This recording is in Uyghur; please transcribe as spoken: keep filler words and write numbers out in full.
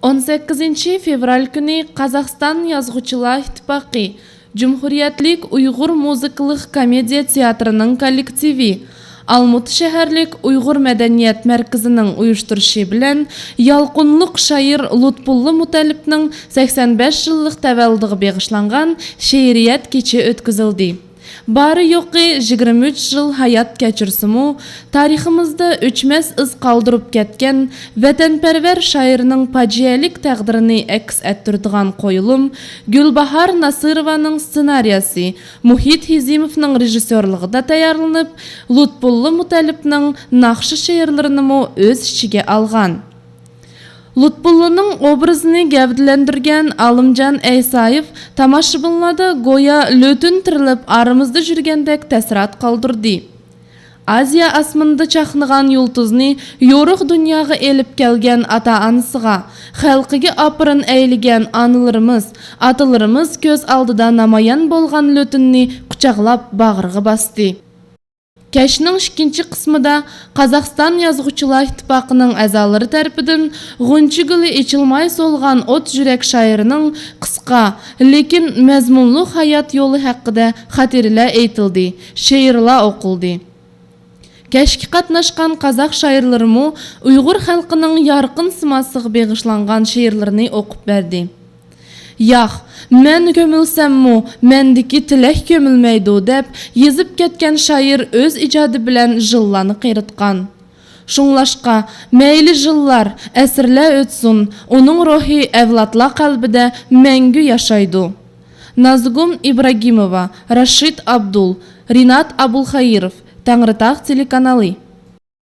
ئون سەككىزىنچى فېۋرال كۈنى قازاقىستان يازغۇچىلار ئىتتىپاقى جۇمھۇرىيەتلىك ئۇيغۇر مۇزىكىلىق كومېدىيە تىياتىرىنىڭ كوللېكتىۋى ئالمۇتا شەھەرلىك ئۇيغۇر مەدەنىيەت مەركىزىنىڭ ئۇيۇشتۇرۇشى بىلەن يالقۇنلۇق شائىر لۇتپۇللا مۇتەللىپنىڭ سەكسەن بەش يىللىق تەۋەللۇدىغا بېغىشلانغان شېئىرىيەت كېچە ئۆتكۈزۈلدى. بارى يوقى يىگىرمە ئۈچ يىل ھايات كەچۈرسىمۇ، تارىخىمىزدا ئۆچمەس ئىز قالدۇرۇپ كەتكەن ۋەتەنپەرۋەر شائىرنىڭ پاجىئەلىك تەقدىرىنى ئەكس ئەتتۈرىدىغان قويۇلۇم گۈلباھار ناسىروۋانىڭ سېنارىيەسى، مۇھىت ھېزىموۋنىڭ رېژىسسورلۇقىدا تەييارلىنىپ، لۇتپۇللا مۇتەللىپنىڭ ناخشا شېئىرلىرىنىمۇ ئۆز ئىچىگە ئالغان. لۇتپۇللىنىڭ ئوبرازىنى گەۋدىلەندۈرگەن ئالىمجان ئەيسايېف تاماشىبىنلاردا گويا لۆتۈن تىرىلىپ ئارىمىزدا يۈرگەندەك تەسىرات قالدۇردى. ئاسىيا ئاسمىنىدا چاقنىغان يۇلتۇزنى يورۇق دۇنياغا ئېلىپ كەلگەن ئاتا-ئانىسىغا، خەلقىگە ئاپىرىن ئەيلىگەن ئانىلىرىمىز، ئاتىلىرىمىز كۆز ئالدىدا نامايان بولغان لۆتۈننى قۇچاقلاپ باغرىغا باستى. كەچنىڭ ئىككىنچى قىسمىدا قازاقىستان يازغۇچىلار ئىتتىپاقىنىڭ ئەزالىرى تەرىپىدىن غۇنچە گۈلى ئېچىلماي سولغان ئوت يۈرەك شائىرىنىڭ قىسقا، لېكىن مەزمۇنلۇق ھايات يولى ھەققىدە خاتىرىلەر ئېيتىلدى، شېئىرلار ئوقۇلدى. كەچكە قاتناشقان قازاق شائىرلىرىمۇ ئۇيغۇر خەلقىنىڭ يارقىن سىماسىغا بېغىشلانغان شېئىرلىرىنى ئوقۇپ بەردى. ياق، مەن كۆمۈلسەممۇ، مەندىكى تىلەك كۆمۈلمەيدۇ، دەپ يېزىپ كەتكەن شائىر ئۆز ئىجادى بىلەن يىللارنى قېرىتقان. شۇڭلاشقا، مەيلى يىللار، ئەسىرلەر ئۆتسۇن، ئۇنىڭ روھى ئەۋلادلار قەلبىدە مەڭگۈ ياشايدۇ. نازگۇم ئىبراگىموۋا، راشىد ئابدۇل، رىنات ئابۇلخەيىروف، تەڭرىتاغ تېلېكانالى.